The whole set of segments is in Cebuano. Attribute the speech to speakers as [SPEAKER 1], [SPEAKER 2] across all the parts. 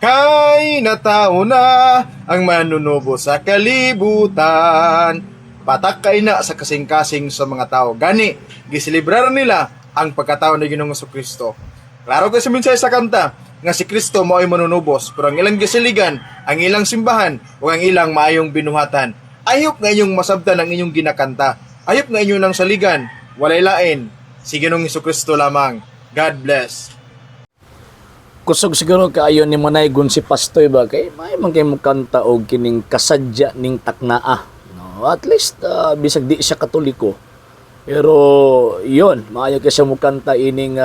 [SPEAKER 1] Kay natawo na ang manunubos sa kalibutan. Patak kay na sa kasing-kasing sa mga tao. Gani, giselebrar nila ang pagkatao ni Ginoong Kristo. Klaro kasi mensahe sa kanta nga si Kristo mao ay manunubos, pero ang ilang gisaligan, ang ilang simbahan o ang ilang maayong binuhatan. Ayop nga inyong masabtan ang inyong ginakanta. Ayop nga inyong nang saligan. Walay lain. Si Ginoong Kristo lamang. God bless.
[SPEAKER 2] Kusog siguro kaayo ni Manaygon si Pastoy ba, kay may man kay mo kanta og kining kasadya ning taknaa, no? At least bisag di siya Katoliko, pero yon, maayo kay siya mo kanta ining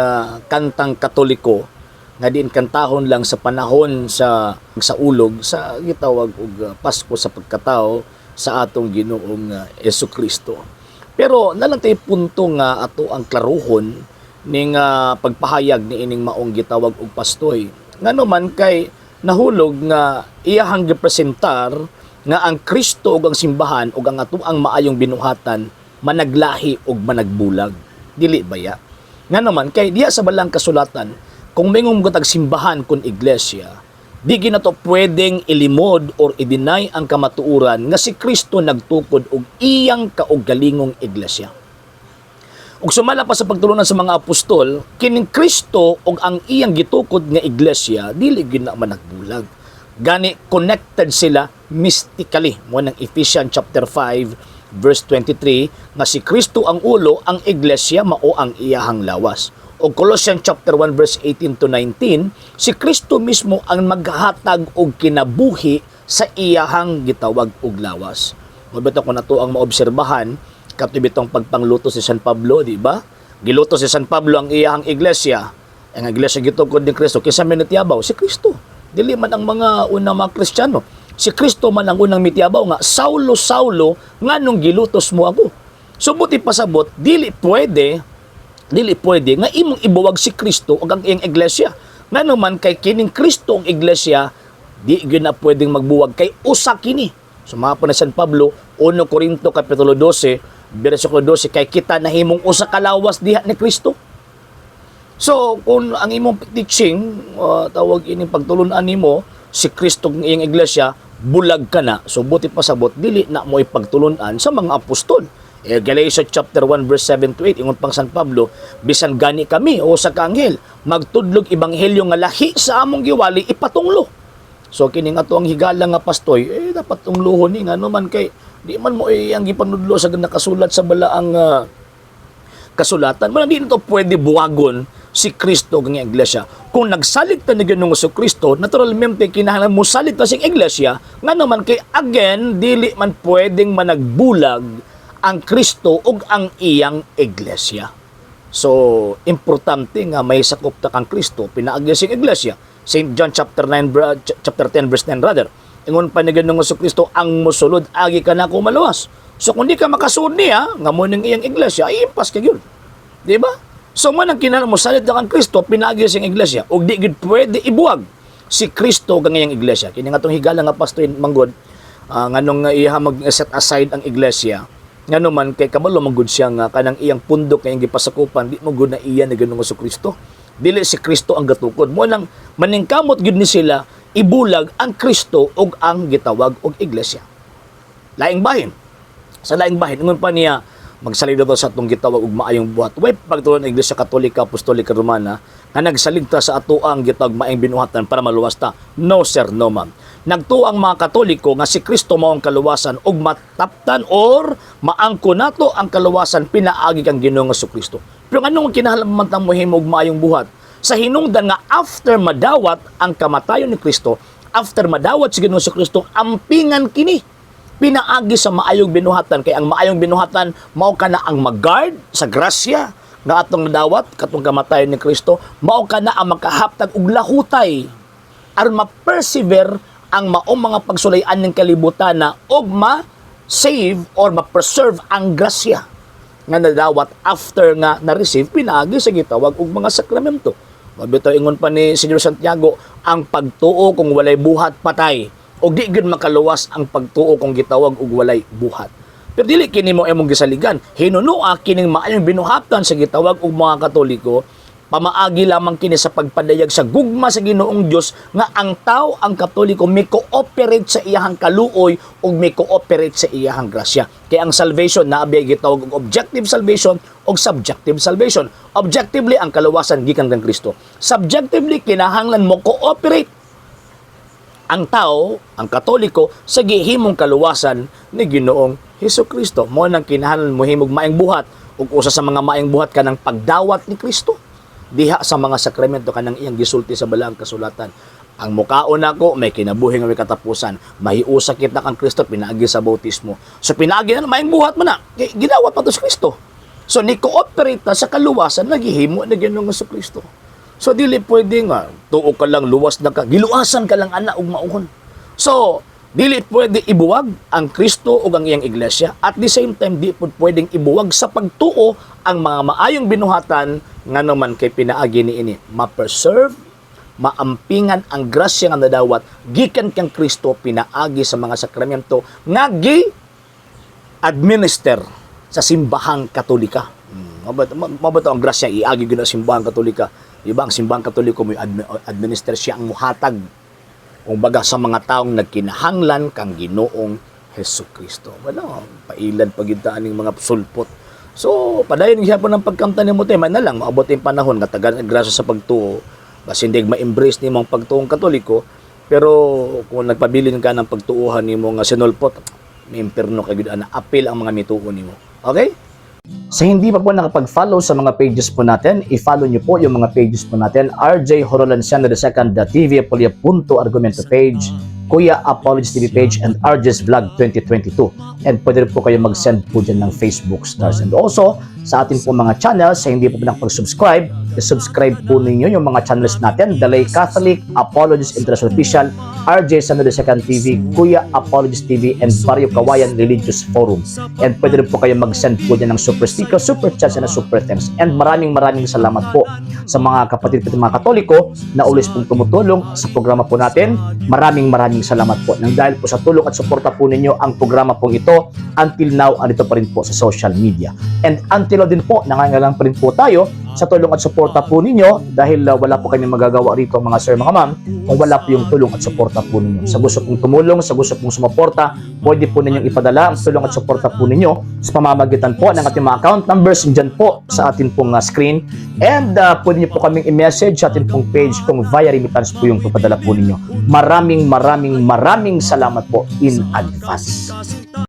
[SPEAKER 2] kantang Katoliko nga diin kantahon lang sa panahon sa ulog sa gitawag og Pasko sa pagkatao sa atong Ginoong Kristo. Pero nalang tay punto nga ato ang klaruhon ning pagpahayag ni ining maong gitawag og pastoy. Ngano man kay nahulog nga iyahang gipresentar nga ang Kristo ug ang simbahan ug ang atoang maayong binuhatan managlahi ug managbulag. Dili baya? Ngano man kay diya sa balang kasulatan, kung mingong tag simbahan kun iglesia, di ginato pwedeng ilimod or i-deny ang kamatuoran nga si Kristo nagtukod og iyang kaugalingong iglesia. Ug sumala pa sa pagtulunan sa mga apostol, kining Kristo ug ang iyang gitukod nga iglesia dili gyud na managbulag. Gani connected sila mystically. Mo nang Ephesians chapter 5 verse 23 nga si Kristo ang ulo, ang iglesia mao ang iyahang lawas. O Colossians chapter 1 verse 18 to 19, si Kristo mismo ang maghatag og kinabuhi sa iyahang gitawag og lawas. Mabito ko na to ang maobserbahan kato bitong pagpangluto si San Pablo, di ba? Giluto si San Pablo ang iyahang iglesia. Ang iglesia gitukod ni Kristo. Kinsa man nitiyabaw? Si Kristo. Dili man ang mga unang mga Kristiyano. Si Kristo man ang unang mitiyabaw nga, "Saulo, Saulo, nganong gilutos mo ako?" So buti pasabot, dili pwede nga imong ibuwag si Kristo ug ang iyang iglesia. Ngano man kay kining Kristo ang iglesia, di gyud na pwedeng magbuwag kay usa kini. So mga po na San Pablo, 1 Corinto kapitulo 12, bersikulo 12, kay kita nahimong usa ka lawas diha ni Kristo. So, kung ang imong teaching, tawag ining pagtulunan nimo, si Kristo ang iyang iglesia, bulag ka na. So, buti pasabot, dili na mo ipagtulunan sa mga apostol. Eh, Galatia chapter 1 verse 7 to 8, ingon pang San Pablo, bisan gani kami o sa kaanghel, magtudlog ebanghelyo nga lahi sa among giwali, ipatunglo. So kining ato ang higala nga pastoy, eh dapat tungluhon ni, ngano man kay di man mo eh, ang gipanudlo sa nakasulat sa balaang kasulatan. Wala, di na to pwede buwagon si Kristo ng iglesia. Kung nagsalig ta ni Ginoong Kristo, naturalmente kinahanglan mo salig ta sa iglesia, ngano man kay again dili man pwedeng managbulag ang Kristo ug ang iyang iglesia. So, importante nga may sakop ta kang Kristo pinaagi sa iglesia. St. John chapter 9 chapter 10 verse 9 rather. Ingon pa ni Ginoong Kristo, ang mosulod agi kanako maluwas. So kung di ka makasulod niya nga mo ning iyang iglesia, ay impas ka gyud. Di ba? So man ang kinahanglan mo salit kang Kristo pinaagi sa iyang iglesia ug di gyud pwede ibuwag si Kristo kang iyang iglesia. Kini nga tong higala nga pastor manggod, nganong nga iya mag set aside ang iglesia, ngano man kay kabalo man gud siya nga kanang iyang pundok nga iyang gipasakupan di mo gud na iya ni Ginoong Kristo. Dili si Kristo ang gatukod. Mo nang maningkamot gyud ni sila ibulag ang Kristo ug ang gitawag og iglesia. Laing bahin. Sa laing bahin, ingon pa niya, magsalig daw sa atong gitawag og maayong buhat. Way pagtulon ang Iglesia Katolika Apostolika Romana nga nagsalig ta sa atoang gitawag maayong binuhatan para maluwas ta. No sir, no ma'am. Nagtuo ang mga Katoliko nga si Kristo mao ang kaluwasan ug mataptan or maangko nato ang kaluwasan pinaagi kang Ginoong Kristo. Pero anong kinahanglan man ta mohimo og maayong buhat? Sa hinungdan nga after madawat ang kamatayon ni Kristo, after madawat si Ginoong Kristo, ampingan kini pinaagi sa maayong binuhatan, kay ang maayong binuhatan mao kana ang mag-guard sa grasya nga atong nadawat katong kamatayon ni Kristo, mao kana ang makahaptag og lahutay aron ma-persevere ang maong mga pagsulayan ng kalibutan na og ma-save or ma-preserve ang grasya nga nadawat after nga na-receive pinaagi sa gitawag og mga sakramento. Mabitaw ingon pa ni Senyor Santiago, ang pagtuo kung walay buhat patay. Og di gyud makaluwas ang pagtuo kung gitawag og walay buhat. Pero dili kini mo imong gisaligan. Hinunua kining maayong binuhatan sa gitawag og mga Katoliko. Pamaagi lamang kini sa pagpadayag sa gugma sa Ginoong Dios nga ang tao, ang Katoliko, may cooperate sa iyahang kaluoy ug may cooperate sa iyahang grasya. Kaya ang salvation naa biyay gitawag og objective salvation o subjective salvation. Objectively, ang kaluwasan gikan kang Kristo. Subjectively, kinahanglan mo cooperate ang tao, ang Katoliko, sa gihimong kaluwasan ni Ginoong Hesus Kristo. Mao nang kinahanglan mo himog maayong buhat ug usa sa mga maayong buhat kanang pagdawat ni Kristo diha sa mga sakramento, kanang iyang gisulti sa Balaang Kasulatan. Ang mukaon nako may kinabuhi nga may katapusan. Mahiusa kita kang Kristo pinaagi sa bautismo. So pinaagi na maayong buhat man na. Kay gidawat pa to si Kristo. So ni cooperate ta sa kaluwasan na gihimo ni Ginoong Hesus Kristo. So dili pwede nga tuo ka lang, luwas na ka, giluwasan ka lang ana og mauhon. So dili pwede ibuwag ang Kristo ug ang iyang iglesia. At the same time, di pud pwedeng ibuwag sa pagtuo ang mga maayong binuhatan, ngano man kay pinaagi niini ma-preserve, maampingan ang grasya nga nadawat gikan kang Kristo pinaagi sa mga sakramento nga gi administer sa Simbahang Katolika. Mao ba ang grasya iagi gyud sa Simbahang Katolika? Di ba ang Simbahang Katoliko mo administer, siya ang muhatag kung baga sa mga taong nagkinahanglan kang Ginoong Hesus Kristo. Wala, pailad pag aning mga sulpot. So, padayon siya po ng pagkamtan nimo tema na lang, maabot yung panahon nga tagan ang grasya sa pagtuo, basin di ma-embrace nimo ang pagtuong Katoliko, pero kung nagpabilin ka ng pagtuuhan nimo nga sinulpot, may imperno ka gyud ana, apil ang mga mituo nimo. Okay? Sa hindi pa po nakapag-follow sa mga pages po natin, i-follow nyo po yung mga pages po natin. RJ Horolanciano II, TV Apolia Punto Argumento page, Kuya Apologies TV page, and RJ's Vlog 2022. And pwede rin po kayo mag-send po dyan ng Facebook stars. And also, sa atin po mga channels, sa hindi po nakapag-subscribe, i-subscribe po ninyo yung mga channels natin. Dalay Catholic, Apologies International Official, RJ Sano II TV, Kuya Apologies TV, and Barrio Kawayan Religious Forum. And pwede rin po kayo mag-send po dyan ng super sticker, super chats, and super thanks. And maraming maraming salamat po sa mga kapatid po mga Katoliko na always pong tumutulong sa programa po natin. Maraming maraming salamat po. Nang dahil po sa tulong at suporta po ninyo, ang programa pong ito until now andito pa rin po sa social media. And until now din po, nangangailangan pa rin po tayo sa tulong at suporta po ninyo dahil wala po kami magagawa rito, mga sir, mga ma'am, kung wala po yung tulong at suporta po ninyo. Sa gusto pong tumulong, sa gusto pong sumuporta, pwede po ninyong ipadala ang tulong at suporta po ninyo sa pamamagitan po ng ating mga account numbers dyan po sa atin pong screen. And pwede niyo po kaming i-message sa atin pong page kung via remittance po yung papadala po ninyo. Maraming maraming maraming salamat po in advance.